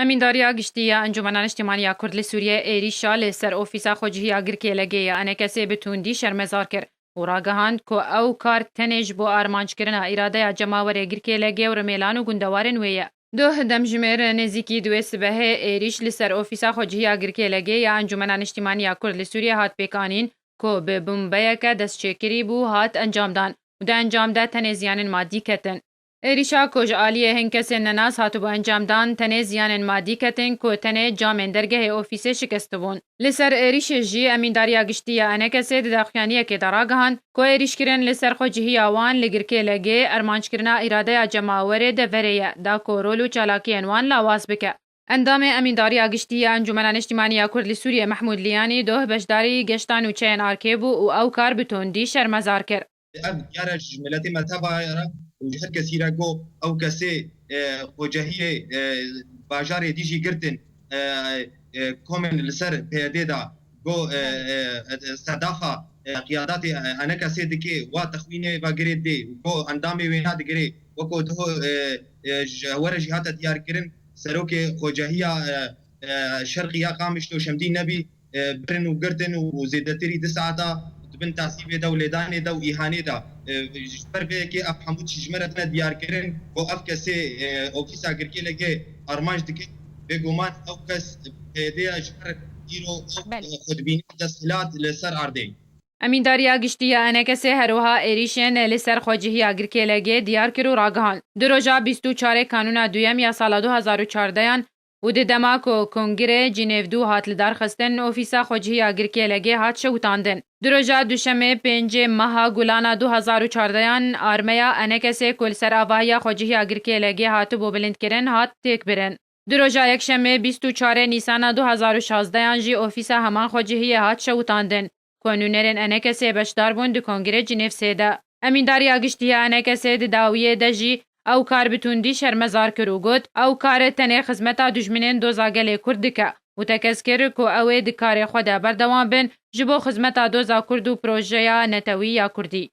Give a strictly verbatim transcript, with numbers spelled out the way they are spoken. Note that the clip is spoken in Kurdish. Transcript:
Emîndariya Giştî ya Encûmena Niştîmanî ya Kurd li Sûriyê êrîşa li ser ofîsa xwecihî ya Girkê L G ya E N K S'ê bi tundî şermezar kir û ragihand ku ew kar tenê ji bo armanckirina îradeya cemawerê Girkê L G û rimêlan û gundewarên wê ye. Duh demjimêr nêzîkî di wê sibehê êrîş li ser ofîsa xwecihî ya Girkê L G ya Encûmena Niştîmanî ya Kurd li Sûriyê hat pêkanîn ku bi bombeyeke destçêkirî bû hat encamdan û di encam de tenê ziyanên madî ketin. Êrîşa ku ji aliyê hin kesên nenas hatibû encamdan, tenê ziyanên madî ketin ku tenê camên dergehê ofîsê şikestibûn. Li ser êrîşê jî Emîndariya Giştî ya E N K S'ê di daxuyaniyekê de ragihand ku êrîşkirin li ser xwecihiya wan li Girkê L G armanckirina îradeya cemawerê deverê ye, da ku rol û çalakiyên wan lawaz bike. Endamê Emîndariya Giştî ya Encûmena Niştîmanî ya Kurd li Sûriyê Mehmûd Liyanî doh beşdarî geşta nûçeyên arkê bû û ew kar bi tundî şermezar kir. Ev diyar e ji miletê me teva re û ji her kesî re ku ew kesê, e, xwecehiyê, e, bajarê dî jî girtin, e, e, komên li ser P Y D de ku, e, e, e, sedaxa, e, qiyadatê, e, E N K S'ê dike, wa texwînê ve girê dê û ku endamê wêna digirê, weko diho, e, e, ji were jî hate diyarkirin, serokê xwecehiya, e, e, Şerqî ya Qamişlo Şemdîn Nebî, e, birin û girtin û, û zêdetirî di saeta di bin tasîbê de û lêdanê de û îhanê de, e, ji ber vê yekê ev hemû tişt ji me re tine diyarkirin ku ev kesê, e, ofîsa Girkê L G armanc dikin, bêguman ew kes P Y D ya ji ber îro ew, Belê. e, xwedibîniya desthilat li ser erdê. Emîndariya Giştî ya E N K S'ê her wiha êrîşên li ser xwecihiya Girkê L G diyar kir û ragihand. Di roja bîst û çarê Kanûna duyem ya sala du hazar û çardeyan, û di dema ku Kongirê Cinêv du hat lidarxistin, ofîsa xwecihiya Girkê L G hat şewitandin. Di roja Duşemê pêncê meha Gulana du hazar û çardeyan armeya E N K S'ê ku li ser avahiya xwecihiya Girkê L G hatibû bilindkirin hat têkbirin. Di roja Yekşemê bîst û çarê Nîsana du hazar û şazdeyan jî ofîsa heman xwecihiyê hat şewitandin. Ku nûnerên E N K S'ê beşdar bûn di Kongirê Cinêv sê de. Emîndariya Giştî ya E N K S'ê di dawiyê de jî ew kar bi tundî şermezar kir û got, ew kar tenê xizmeta dijminên doza gelê Kurd dike û tekez kir ku ew ê di karê xwe de berdewam bin ji bo xizmeta doza Kurd û projeya netewî ya Kurdî.